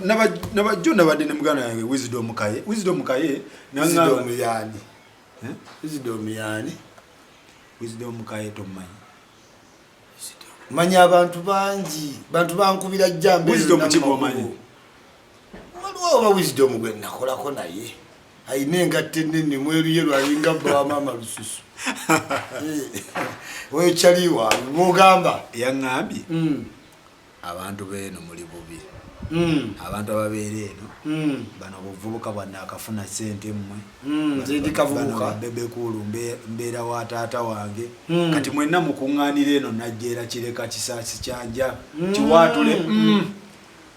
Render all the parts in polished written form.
Nabajjo nabadde ne muganda wange Wisdom Kaye. Wisdom Kaye nangamba. Wisdom yani? Eh? Wisdom yani? Wisdom Kaye tomumanyi? Manya abantu bangi, bantu bankubira jambe. Wisdom ki gwomanyi? Waliwo oba Wisdom gwe nakolako, naye ayina engatto ennene, mweruyeru, alinga bba wa maama lususu. Oyo kyali wange bwogamba. Yaŋŋambye abantu beeno muli bubi, abantu ababeera eno, bano obuvubuka bwanaakafuna sente mmwe. Nze ndi kavubuka. Bebe Cool, mbeera wa taata wange. Kati mwenna mukuŋŋaanira eno najjeera, Kireka, Kisaasi, Kyanja, Kiwaatule.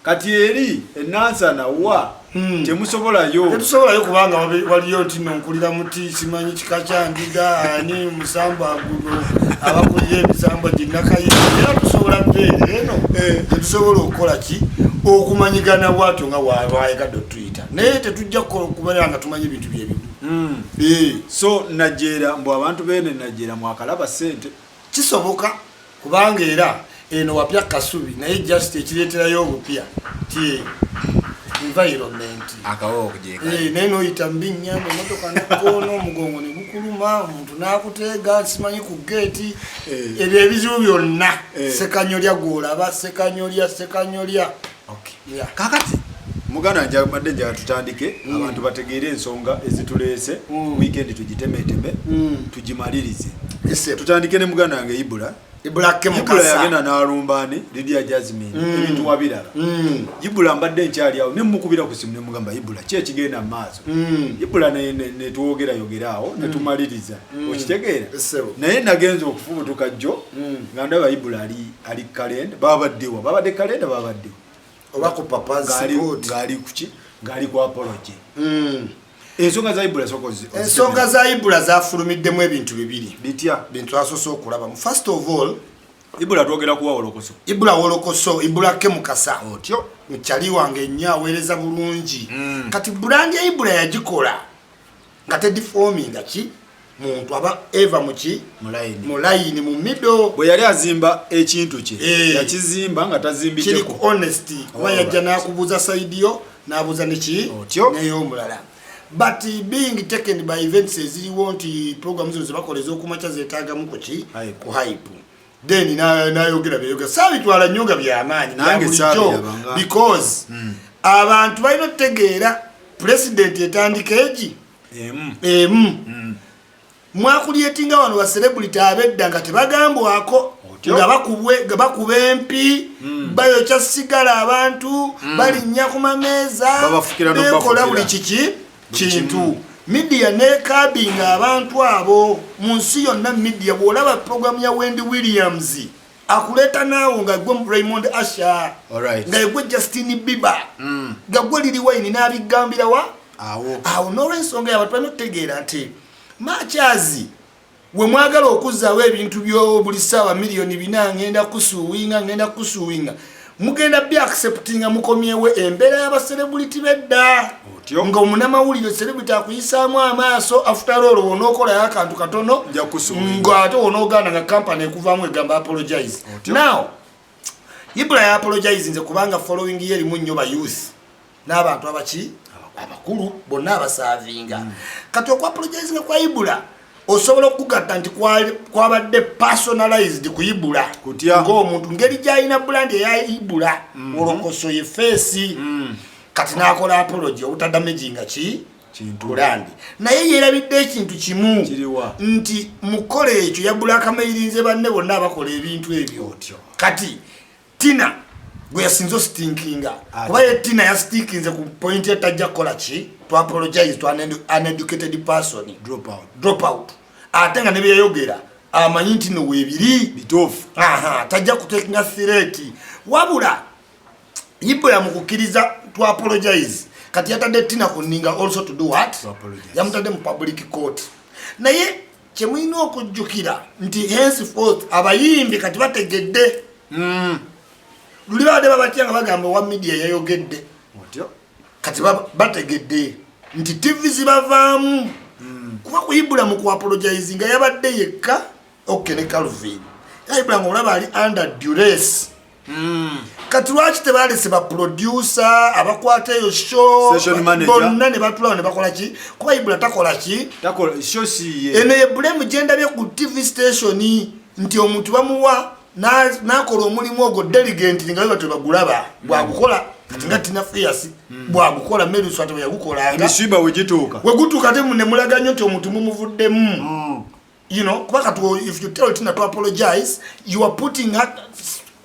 Kati eri enansana wa temusobolayo. Tetusobolayo kubanga waliyo nti no nkulira muti, simanyi kika kyandiga, ani musambwa guno, abakulira emisambwa ginakayi. Era tusobola beera eno, tetusobola okukola ki, okumanyigana bwatyo nga wayagadde otuyita, naye tetujja kubeera nga tumanyi ebintu byebimu. So Najjeera, mbu abantu beene Najjeera mwakalaba sente. Kisoboka, kubanga era eno wapya Kasubi, naye just ekireeterayo obupya ti environment. Akawowo kugyeka. Naye noyita mubinnya emotoka nekoona omugongo ne gukuluma, omuntu n'akuteega simanyi ku geeti. Ebyo ebizibu byonna, sekanyolya gwolaba, sekanyolya, sekanyolya. Yeah. Kakati muganda njamadde njala tutandike, abantu bategeere ensonga ezituleese. Weekend tugitemeteme, tugimalirize. Ese, Tutandike ne muganda wange Ibula. Ibulake Ibula Mukasa. yagenda n'alumba ani, Lydia Jasmine. Ebintu wabiraba. Ibula mbadde nkyali awo nemukubira ku simu nemugamba, "Ibula, ki ekigenda mu maaso?" Ibula netwogera yogera awo netumaliriza, okitegeera? Essebo. Naye nagenza okufubutuka jjo nga ndaba Ibula ali kalenda. Babaddewa? Babadde kalenda, babaddewa? Oba ku Papa's Support. Ng'ali kuki? Ng'ali ku apology. Ensonga za Ibula sooka Ensonga za Ibula zafulumiddemu ebintu bibiri. Bitya? Bintu asoose okulabamu, first of all, Ibula twogera kuwa Wolokoso. Ibula Wolokoso, Ibulake Mukasa. Otyo. Mukyali wange ennyo, aweereza bulungi. Kati brand ya Ibula yagikola nga tedefaminga ki muntu aba eva muki. Mulayini. Mulayini, mu middle. Bwe yali azimba ekintu kye, yakizimba nga kiri tazimbiddeko ku honesty, kuba yajja n'akubuuza side yo, n'abuuza neki Otyo. ney'omulala. But being taken by events eziriwo nti program zino zebakola ez'okumakya zeetaagamu kuki? Hype. Ku hype. Then nayogera byeyogera, saabitwala nnyo nga byamaanyi bya Nange bulijjo, saabirabanga. because abantu balina okutegeera president etandika egi emu. Emu mwakulyetinga wano ba celebrity abedda nga tebagambwako, Otyo. nga bakubwe, nga bakuba empi, bayokya sigala, abantu balinnya ku mameeza, Babafukira bekola n'obafukira. buli kiki Buli kintu. kimu. Media nekabinga abantu abo mu nsi yonna. Media, bw'olaba programu ya Wendy Williams, akuleeta naawo nga gwe Raymond Asher, nga gwe Justin Bieber, nga gwe Lil Wayne, n'abigambirawa awo. Awo n'olwensonga yabantu balina okutegeera nti makyazi we mwagala okuzzaawo ebintu byo buli ssaawa miliyoni 400, ngenda kusuuwinga, ngenda kusuuwinga, mugenda bya acceptinga, mukomyewo embeera y'aba celebrity bedda. Otyo. Nga omunamawulire celebrity akuyisaamu amaaso, after all wonookolayo akantu katono, Nja kusuuwinga. nga ate wonooganda nga kampany ekuvaamu egamba apologize. Otyo. Now Ibula ya apologize nze kubanga following ye erimu nnyo ba youth n'abantu abaki abakulu bonna abasaavinga. Kati okwapologizinga kwa Ibula osobola okugatta nti kwabadde personalized ku Ibula Kutya? ng'omuntu, ngeri gy'alina brand eya Ibula Wolokoso, ye face. Kati n'akola apology obutadamaginga ki? Kintu. Brand. Naye yeerabidde ekintu kimu. Kiriwa? Nti mukola ekyo yabulakamairinze banne bonna abakola ebintu ebyo. Otyo. Kati Tina gwe yasinze ostinkinga, Ate. kuba ye Tina yastinkinze ku point etajja kukola ki, to apologize to an uneducated person. Drop out. Drop out, ate nga nebyeyogera amanyi nti no weebiri. Bituufu. Aha, tajja kutekinga threat. Wabula Ibula mu kukkiriza to apologize, kati yatadde Tina ku nninga also to do what? To apologize. Yamutadde mu public court. Naye kyemulina okujjukira nti henceforth abayimbi kati bategedde. Luli babadde babatya nga bagamba owa media yayogedde. Otyo. Kati bategedde nti TV zibavaamu, kuba kuyibula mu kuapologize nga yabadde yekka, ok, ne Calvin. Yayibula nga olaba ali under duress. Kati lwaki tebalese ba producer abakwata eyo show Station manager. bonna ne batulawo ne bakola ki? Kuba Ibula takola ki? Takola show, si ye. Eno ye blame gyendabye ku TV station, nti omuntu bamuwa nakola omulimu ogwo delegate, nga batwe bagulaba bwagukola. Kati nga Tina Fierce bwagukola, Meruso ate bwe yagukolanga. Emisiba wegituuka. Wegutuuka ate ne mulaga nnyo nti omuntu mumuvuddemu. Kuba kati if you tell Tina to apologize, you are putting her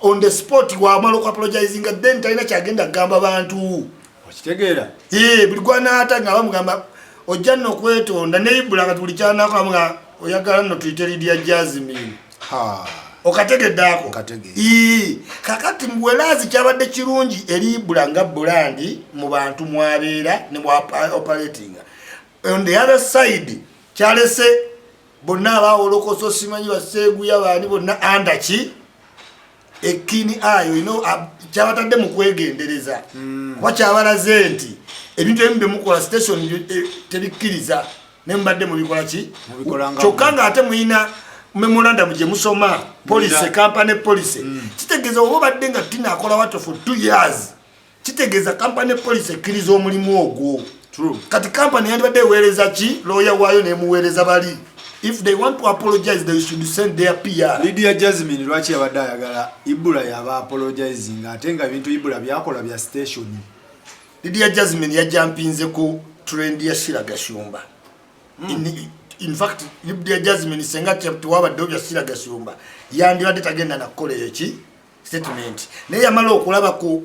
on the spot. Wamala okuapologizinga, then talina kyagenda kugamba bantu. Okitegeera? Eh, buli gwanaata nga bamugamba ojja nno okwetonda, neyibula kati buli kyanakola nga oyagala nno tuyite Lydia Jasmine. Ha. Okategedde ako? Nkategeera. Ii, kakati whereas kyabadde kirungi eri Ibula nga brand mu bantu mwabeera ne mwa operatinga, on the other side kyalese bonna abawolokoso, simanyi baseeguya baani, bonna under ki ekini ayo ino kyabatadde mu kwegendereza, kuba kyabalaze nti ebintu ebimu byemukola station tebikkiriza, naye mubadde mubikola ki? Mubikola nga Kyokka nga ate muyina memorandum gye musoma, policy, company policy. Kitegeeza oba obadde nga Tina akola wato for 2 years, kitegeeza company policy ekkiriza omulimu ogwo. True. Kati company yandibadde eweereza ki lawyer waayo nemuweereza bali. If they want to apologize, they should send their PR. Lydia Jasmine lwaki yabadde ayagala Ibula yaba apologizing, ate nga ebintu Ibula byakola bya station? Lydia Jasmine yajampinze ku trend ya Shira Gashumba. In fact, Lydia Jasmine senga tewabaddewo bya Shira Gashumba, yandibadde tagenda nakukola eki statement, naye yamala okulaba ku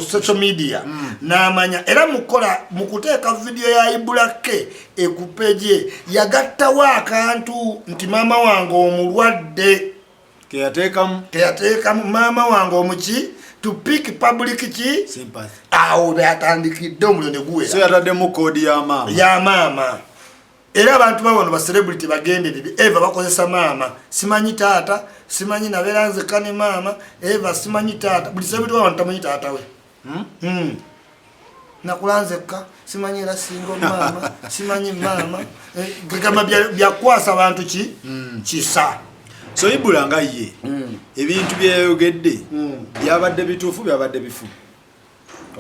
social media n'amanya. Era mukola mu kuteeka vidiyo ya Ibulake ekupeje, yagattawo akantu nti maama wange omulwadde. Keyateekamu. Keyateekamu maama wange omuki to pick public ki sympathy. Awo byatandikidde omuliro ne guwera. So yataddemu koodi ya maama. Ya maama. Era abantu bawano ba celebrity bagenderere, eva bakozesa maama, simanyi taata, simanyi nabeera nzekka ne maama, eva simanyi taata. Buli celebrity wawano tamanyi taata we. Nakula nzekka, simanyi era singa maama, simanyi maama. Eh, gamba byakwasa abantu ki kisa. So Ibula nga ye, ebintu byeyayogedde byabadde bituufu, byabadde bifu?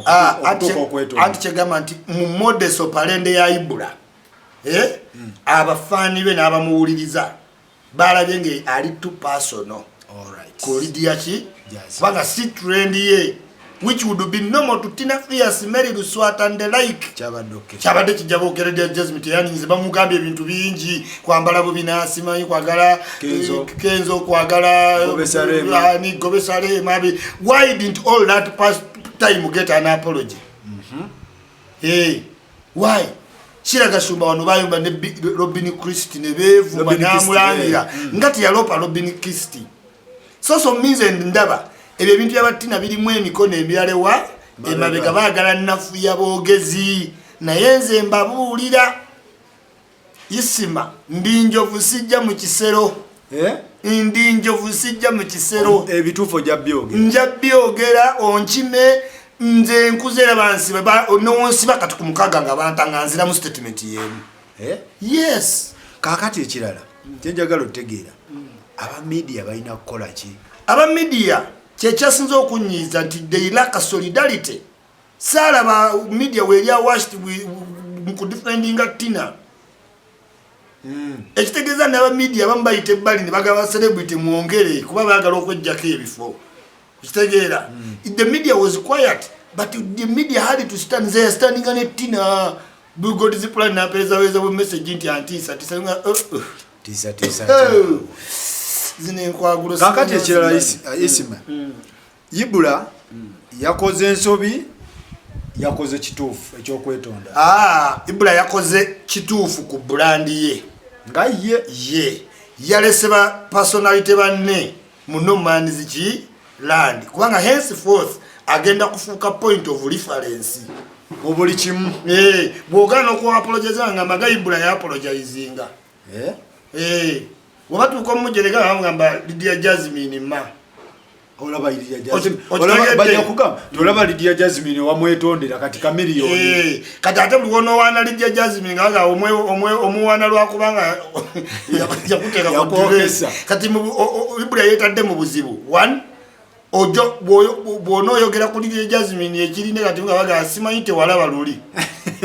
Ah, Okutuuka okwetonda. Anti kyegamba nti mu modus operandi ya Ibula, eh, abafaani be n'abamuwuliriza balabye nga ali too personal Alright. ku Lydia ki Yes. kubanga si trend ye, which would be normal to Tina Fierce, Mary Luswata and the like. Kyabadde okay. Kyabadde kijja boogera. Jasmine teyaninze, bamugambye ebintu bingi, kwambala bubina, simanyi kwagala. Kenzo. Eh, Kenzo kwagala. Gobesa Rema. Ani Gobesa Rema. Why didn't all that past time get an apology? Eh, why Kira Gashumba wano bayumba ne Robin Christie ne beevuma Robin Christie, n'amulangira nga teyalopa Robin Christie. So means and ndaba ebyo ebintu byabatina birimu emikono emirala ewa emabega, baagala nafuya boogezi. Naye nze mbabuulira, Isima, ndi njovu sijja mu kisero. Eh? Ndi njovu sijja mu kisero. Ebituufu ojja byogera. Nja byogera onkime. Nze nkuze era bansiba nowonsiba kati ku 6 nga banta nga nziramu statement yemu. Eh? Yes. Kaakati ekirala kyenjagala otegeera, aba media balina kukola ki? Aba media kyekyasinze okunyiiza nti they lack solidarity. Saalaba media weeri awashed mu kudefendinga Tina. Ekitegeeza n'aba media abamu bayita ebbali ne bagaba celebrity mwongere, kuba baagala okwejjako ebifo. Kitegeera, the media was quiet, but the media had to stand. Nze yastandinga ne Tina. God's plan napeezaweza bwe message nti antiisa tiisa nga, oh, oh. Tiisa tiisa. Oh. Zino enkwagulo. Kaakati ekirala, simanyi. Isima, Ibula yakoze ensobi, yakoze kituufu ekyokwetonda? Ah, Ibula yakoze kituufu ku brand ye. Nga ye. Ye yalese ba personality banne mu no man's ki land, kubanga henceforth agenda kufuuka point of reference mu buli kimu. Eh, bw'ogaana okuapologiza nga maga Ibula yaapologizinga. Eh? Eh, webatuuka omujerega bamugamba Lydia Jasmine ma. Olaba Lydia Jasmine. Okitegedde? Bajja kugamba tolaba Lydia Jasmine wamwetondera kati kamiliyoni. Eh, kati ate buli wonowaana Lydia Jasmine nga baga omuwaana lwakubanga yakuteeka ku Yakwokesa. dress. Kati Ibula yeetadde mu buzibu. One, Ojo bw'onooyogera ku Lydia Jasmine ekirina kati nga bagamba simanyi tewalaba luli.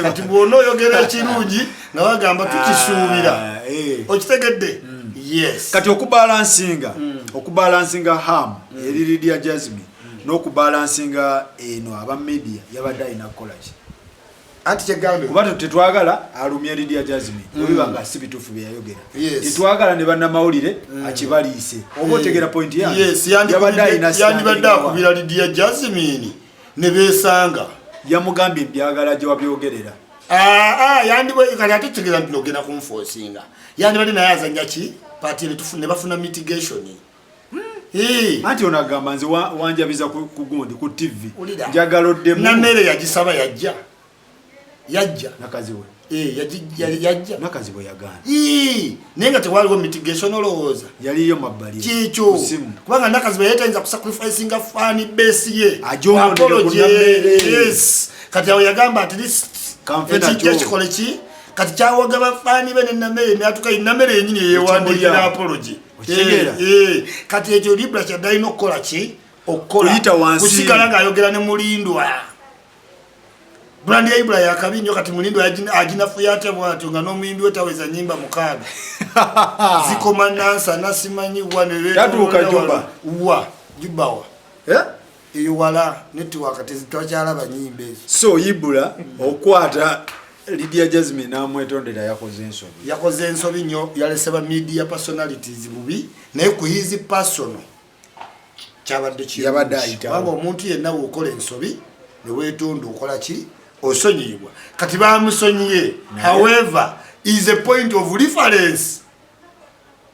Kati bw'onooyogera ekirungi nga bagamba tukisuubira. Okitegedde? Yes. Kati okubalansinga ham eri Lydia Jasmine n'okubalansinga eno aba media, yabadde alina kukola ki? Anti kyegambe Kuba tetwagala alumye Lydia Jasmine obiba nga si bituufu bye yayogera. Tetwagala ne bannamawulire akibaliise. Oba otegera point yange? Yes. Yabadde alina Yandibadde standing wa. Akubira Lydia Jasmine ne beesanga. Yamugambye mbyagala gye wabyogerera. Ah, yandibwe kati ate kitegeeza nti nogenda kunforcinga. Yandibadde naye azanya ki part ne bafuna mitigation. Anti ono agamba nze wanjabiza ku gundi ku TV. Wulira. Njagala oddemu. Nammere yagisaba, yajja yajja. Nakazi we. Yajja. Nakazi bwe yagaana. Ii, naye nga tewaliwo mitigation, olowooza? Yaliyo mabbali. Kyekyo. Ku simu. Kubanga Nakazi bwe yali kusacrificinga fan base ye. Agyononere ku Apology. Nammere. Yes, kati awo yagamba at least Kanfe ekijja nakyo. kikole ki. Kati kyawaga bafaani be nenamere natuka namere yenyini yeyewandiikira Ekimulya. apology. Okitegeera? Kati ekyo Ibra kyadde alina okukola ki, okukola Kuyita wansi. Kusigala ng'ayogera ne Mulindwa. Brand ya Ibra yakabi nnyo. Kati Mulindwa aginafuya atya bwatyo nga n'omuyimbi we taweza nyimba 6 zikoma Nansana simanyi wa ne Tatuuka Juba. Wa Juba wa? Eh? Eyo wala network twakyalaba nyimba ezo. So Ibra okwata Lydia Jasmine n'amwetondera, yakoze ensobi. Yakoze ensobi nnyo, yalese ba media personalities bubi, naye ku his personal kyabadde kirungi. Yabadde ayitawo. Kubanga omuntu yenna bw'okola ensobi ne weetonda, okola ki, osonyiyibwa. Kati bamusonyiye, however is a point of reference.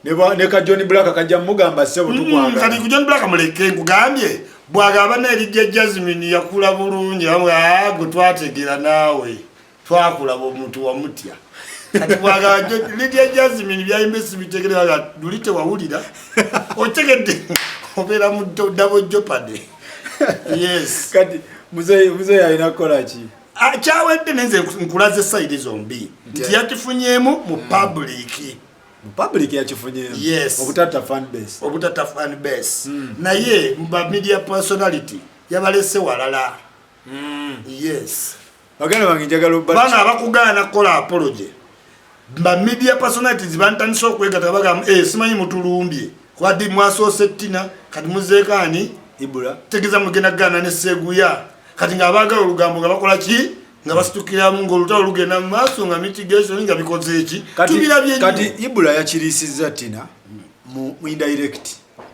Ne ka John Black kajja mugamba ssebo tukwagala. Kati ku John Black muleke, nkugambye bwagamba naye Lydia Jasmine yakula bulungi, amwe gwe twategeera naawe twakulaba omuntu wamutya. Kati bwagamba Lydia Jasmine byayimba sibitegere, luli tewawulira, otegedde obeera mu double jeopardy. Yes. Kati muzeeyi alina kukola ki? Ah, kyawedde, nenze nkulaze side zombi nti yakifunyeemu mu public. Mu public yakifunyeemu. Yes. Obutatta fan base. Obutata fan base, naye ba media personality yabalese walala. Yes. Baganda bange, njagala Kubanga abakugaana kukola apology, ba media personalities bantandise okwegatta, bagamba, "Eh, simanyi mutulumbye kubadde mwasoose Tina, kati muzeekaani?" Ibra. Tegeeza mugenda kugaana ne Seguya. Kati ng'abaagala olugambo nga bakola ki, nga basitukiramu ng'olutalo lugenda mu maaso, nga mitigation nga bikoze eki. Tubirabye Kati nnyo. Ibra yakirisiza Tina mu indirect.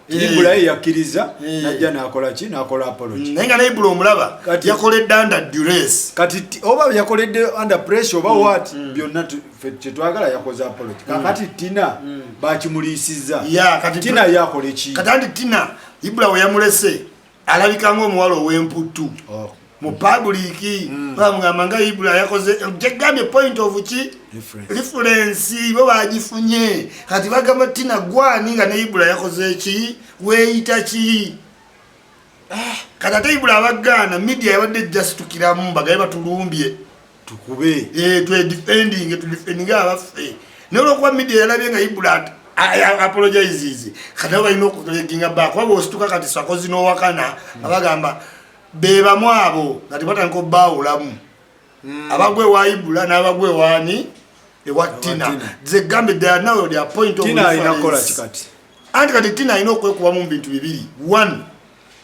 Ibra ye yakkiriza najja n'akola ki, n'akola apology. Naye nga ne Ibra omulaba yakoledde under duress. Kati oba yakoledde under pressure oba what, byonna ffe kyetwagala yakoze apology. Kakati Tina bakimuliisizza. Ya, kati Tina yakola ki? Kati anti Tina, Ibra we yamulese alabika ng'omuwala ow'emputtu Oh. mu public. Bamugamba nga Ibra yakoze kyegambye point of ki? Reference. Reference bo bagifunye. Kati bagamba Tina gwani nga ne Ibra yakoze ki, weeyita ki? Kati ate Ibra abagaana media yabadde jasitukiramu bagaye batulumbye. Tukube. Twedefending, tudefendinge abaffe. Naye olwokuba media yalabye nga Ibra apologizes, kati nabo balina okuleginga back, kuba bwosituka kati sakozi n'owakana nga bagamba bebamu abo nga tebatandika obbaawulamu, abagwa ewa Ibra n'abagwa ewaani, ewa Tina. Tina. Zegambe ddala nawe their point of Tina alina kukola reference. ki kati? Anti kati Tina alina okwekubamu mu bintu bibiri. One,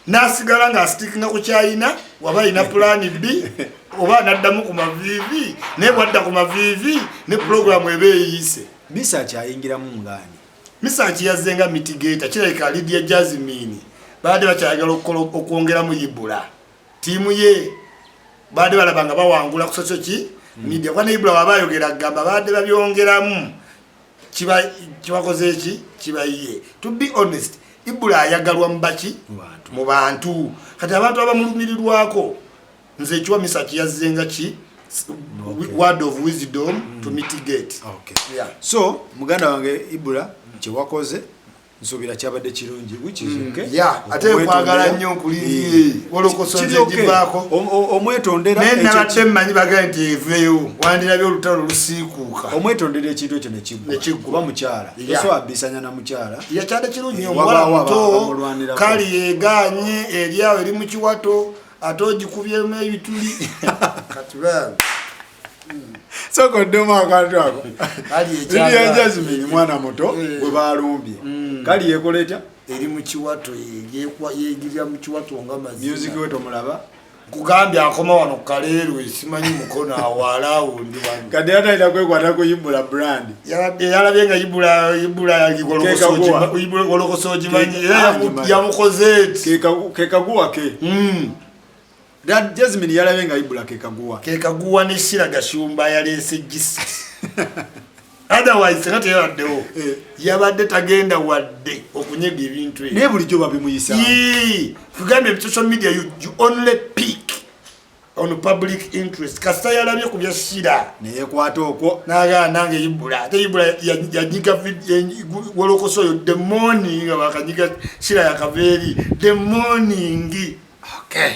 n'asigala ng'astickinga ku kyayina, waba alina plan B oba anaddamu ku maviivi. Naye bwadda ku maviivi ne puroguramu eba eyiise. Misa akyayingiramu ngaani? Misaki yazze nga mitigator. Kirabika Lydia Jasmine babadde bakyayagala okwongeramu Ibra tiimu ye, babadde balaba nga bawangula ku social ki media, kuba ne Ibra waba ayogera gamba babadde babyongeramu kibakoze eki kibayiye. To be honest, Ibra ayagalwa mu baki? Mu bantu. Mu bantu. Kati abantu abamulumirirwako, nze ekiwa Misaki yazzenga ki word of wisdom to mitigate. Okay. Yeah. So muganda wange Ibra, kyewakoze Nsuubira kyabadde kirungi, which is okay. Ya, ate nkwagala nnyo nkulindiye. Wolokoso Kiri nze okay. givaako. Omwetondera Naye ekyo nabadde mmanyi bagaye nti eveeyo, wandirabye olutalo lusiikuuka. Omwetondera ekintu ekyo nekiggwa. Nekiggwa. Kuba mukyala, tosobola bisanya na mukyala. Yakyadde kirungi. Eh, Omuwala wabaawo muto. abamulwanirako. Kali yegaanye eri awo eri mu kiwato, ate ogikubyemu ebituli kati baabi. Sooka oddemu akantu ako. Kali Lydia ekyagaanye. Jasmine mwana muto gwe balumbye, kali yekola etya? Eri mu kiwato, yegirya mu kiwato nga Music mazina. We tomulaba. Nkugambye akoma wano kaleerwe, simanyi mukono awo alawundi wano. Kati atalina kwekwata kuyimbula brand. Yalabye nga ibula ibula. Kekaguwa. Wolokoso ogimanyi era Ah, ngimanyi. yamukoze eti. Kekaguwa ke. Jasmine yalabye nga ibula kekaguwa. Kekaguwa ne Shira Gashumba yaleese gist, otherwise senga teyabaddewo, yabadde tagenda wadde okunyega ebintu ebyo. Naye bulijjo babimuyisa. Yee, kugambye social media, you only pick on public interest. Kasita yalabye ku bya Shira, Neyekwata okwo. Nagaa nange ibula, ate ibula yanyiga wolokoso oyo the morning nga bakanyiga Shira yakava eri the morning. Okay.